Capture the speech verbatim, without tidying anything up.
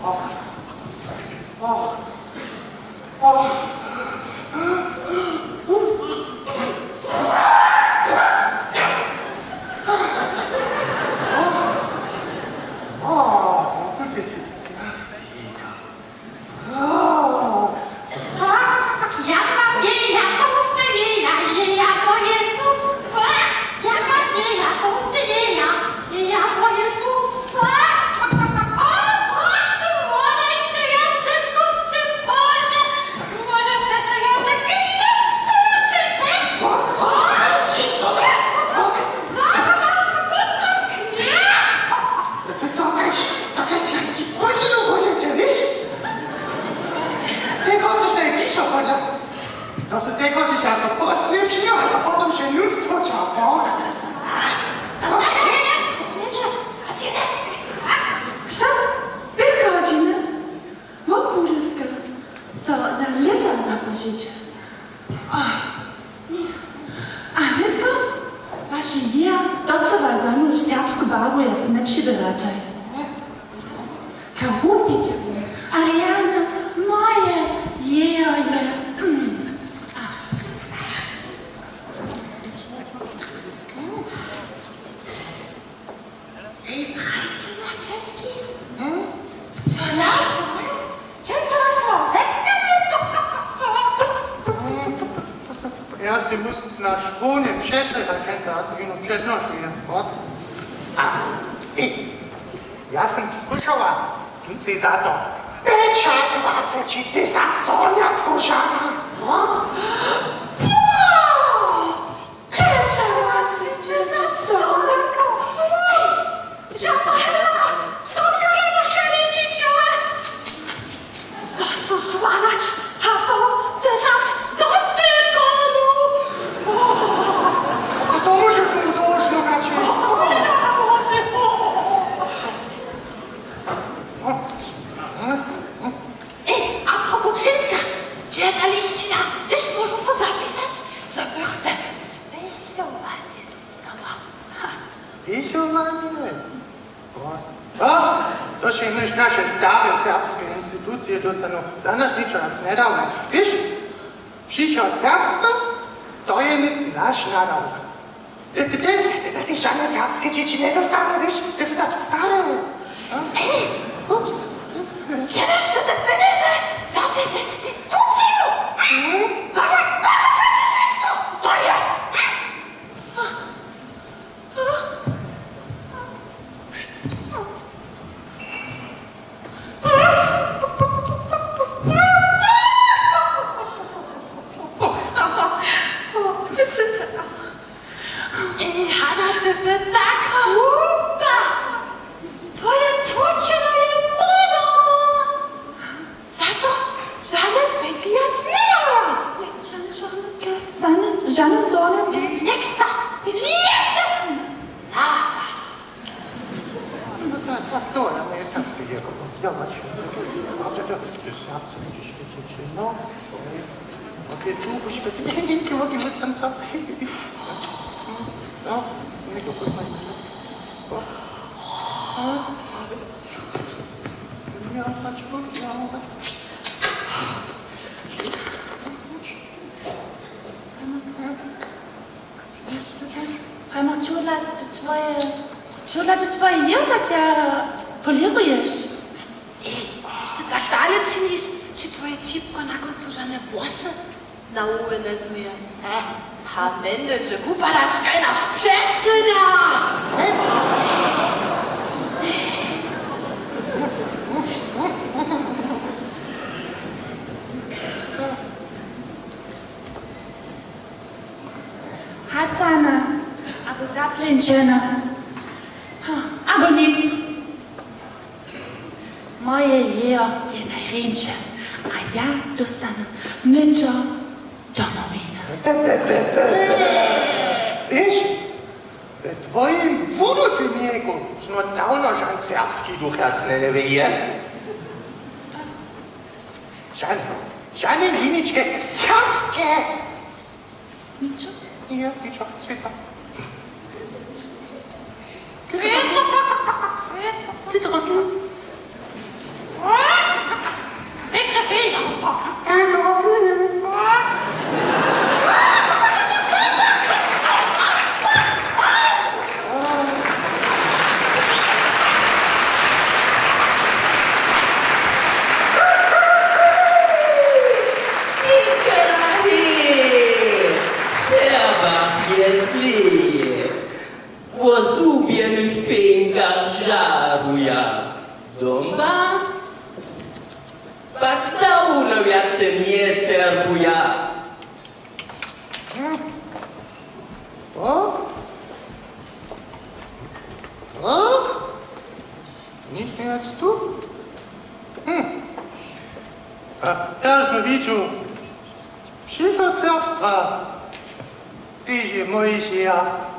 To, to, to, to je sjanki pół hodźiny, wiš? Ty chodźiš najbližo, podle. To su te chodźiš jako poslednje přijela, a potom še njutstwo čapo. Wšak, wělke hodźiny, wot Budyska so za lěta zapožić. A nětko, waše jeja docyła za mnóž serbsku barbu wjac njepřiběrataj. Karupik, Ariana, moje jejo je. Ej, prajće na wšitki. Hm? Co na swoju? Dźensa na swoju zetkanje? Ja si myslim, naš połdnje přećelka dźensa, ja si jeno přednošuje, wot? A, ej, ja sam słyšała, tón sej za to pjećadwaceći tysac hornjatkow žada, wot? Pjećadwaceći tysac hornjatkow! Žada Hela, to je naše ličiće! To su dwanać a poł tysac dotykow! To móže tomu došlo, kače. Ej, a propos přinca, čehodla lišćina, hdyž móžu so zapisać, zo bych te spěchowanje dóstała? Ha. Spěchowanje? O, to su jenož naše stare serbske institucije dóstanu, za nas ničo wjac njedawa. Wiš, přichod serbstwa, to je nětko naš nadawk. Ty, ty, ty, ty, ty žane serbske dźěći njedostanu, wiš? Ty su tak stare. A? Ej, ups. Jenož so te pjenjeze za te institucije. Mhm. To je, to je, to je. Ej, Hana, ty sy tak hłupa! Twoje tłučeno je podomo! Za to žane fejki wjac njedawa! Žane, žane, žane, žane, žane. Nexta! Nigdy! Nada! No tak, tak, to, ja moje serbske jako, ja, to, to, to, to serbske, widzisz, widzisz, no, to je, to je tu, bo się nie, nie, nie mogę wystąpić sam. No, nie go poznaję. O. Ja, patrz, ja, Prajmo, čudla to twoje, čudla to twoje jo, tak ja polěruješ. Ej, hišće tak dale činiš, ći twoje čipko na kóncu žane włosy na hłowje njezměje. Ha, ha, mjenujće wupadačka naš předsydnja. Hacana, abo zapleńšena, abo nic. Moje jejo je najrjeńše, a ja dóstanu myčo Domowiny. Wiš, we twojim budutym wěku smy dawno žan serbski duch wjac njeměli. Žan, žane liničke serbske. Ničo? Nje, ničo, swěca. Swěca, swěca. Ty drogi. Serbuje doma, pak dawno wjace njeserbuje. Hm. O? O? Nic njeje tu? Hm. A ja smy widźu přichod serbstwa. Tež je mój jejach.